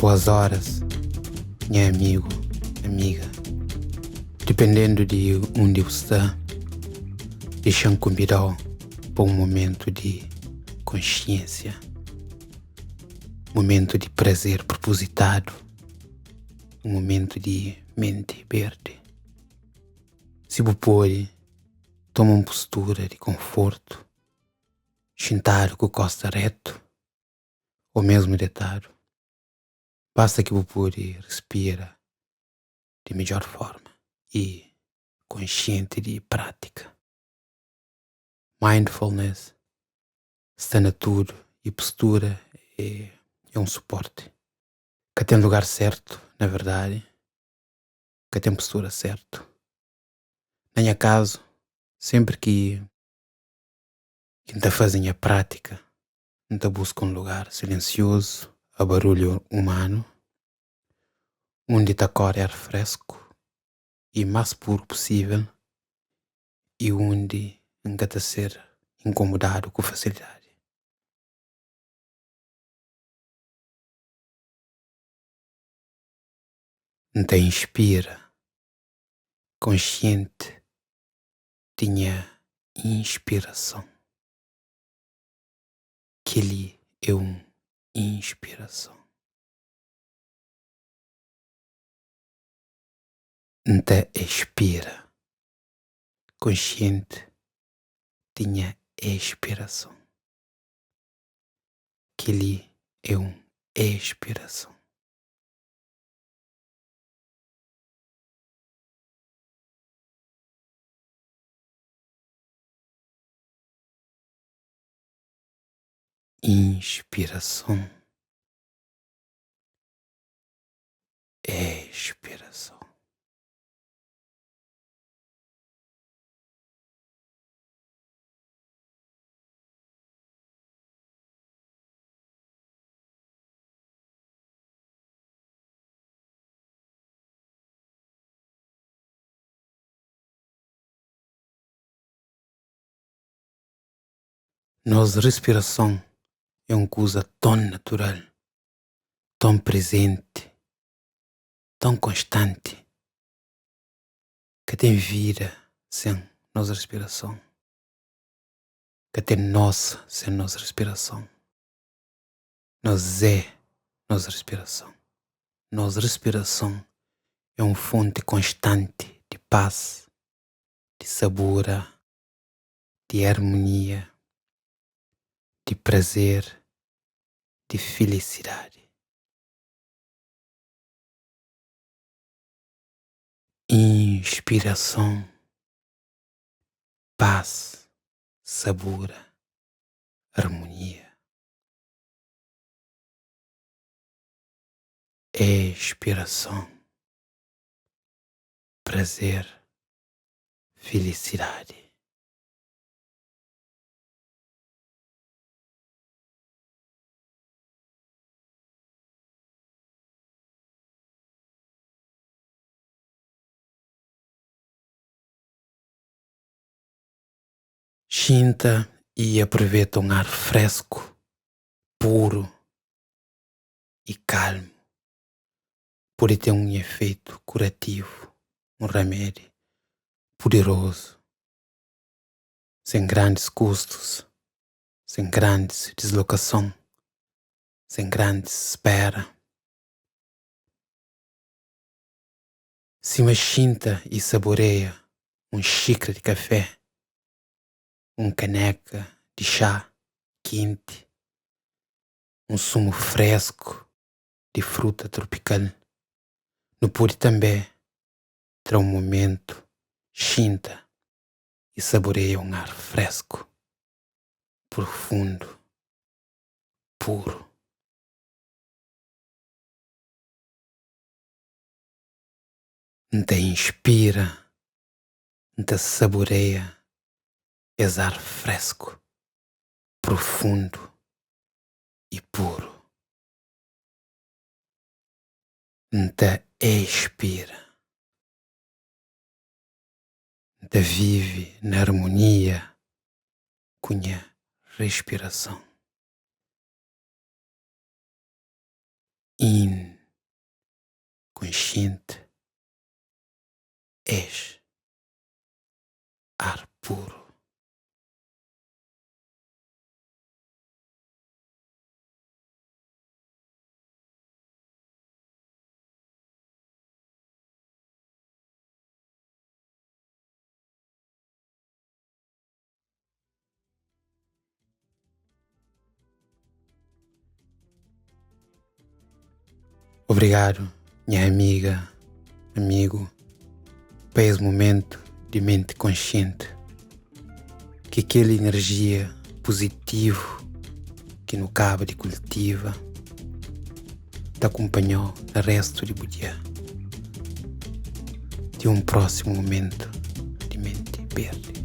Boas horas, nha amigu, amiga. Dipendendu di undi bu sta, dexa-m kunbida-u pa un momentu di konxiénsia, momentu di prazer prupuzitadu, un momentu di menti berdi. Si bu pode, toma un pustura di konfortu, xintadu ku kosta retu ô mésmu detadu. Basta ki bu pode respira di midjór forma y konxienti di prátika. Mindfulness sta na tudu y postura é un suporti. Ka ten lugar sértu, na verdadi, ka ten postura sértu. Na nha kazu, sénpri ki N ta faze nha prátika, N ta buska un lugar silensiozu a barulhu umanu, undi ta kore ar fresku y más puru pusível y undi N ka ta ser inkomodadu ku fasilidadi. N ta inspira konxienti di nha inspirason. Kel-li é un inspirason. N ta expira konxienti di nha expirason. Kel-li é un expirason. Inspirason, expirason. Nos respirason é un kuza ton natural, ton prezenti, ton konstanti. Ka ten vida sen nos respirason. Ka ten nos sen nos respirason. Nos é nos respirason. Nos respirason é un fonti konstanti di pas, di sabura, di armonia, di prazer, di filisidadi. Inspirason, pas, sabura, armonia. Expirason, prazer, filisidadi. Xinta y apruveta un ar fresku, puru y kalmu pode ten un efeitu kurativu, un ramedi puderozu, sen grandis kustus, sen grandis dislokason, sen grandis spera. Sima xinta y saborea un xikra di kafé, un kaneka di xá kenti, un sumu fresku di fruta tropikal. Nu pode tanbe tra un mumentu, xinta y saborea un ar fresku, prufundu, puru. N ta inspira, N ta saborea es ar fresku, prufundu y puru. N ta expira, N ta vive na armonia ku nha respirason. In. konxienti es ar puru. Obrigadu, nha amiga, amigu, pa es momentu di menti konxienti. Ki kel inerjia puzitivu ki nu kaba di kultiva ta kunpanha-u na réstu di bu dia. Ti un prósimu momentu di menti berdi.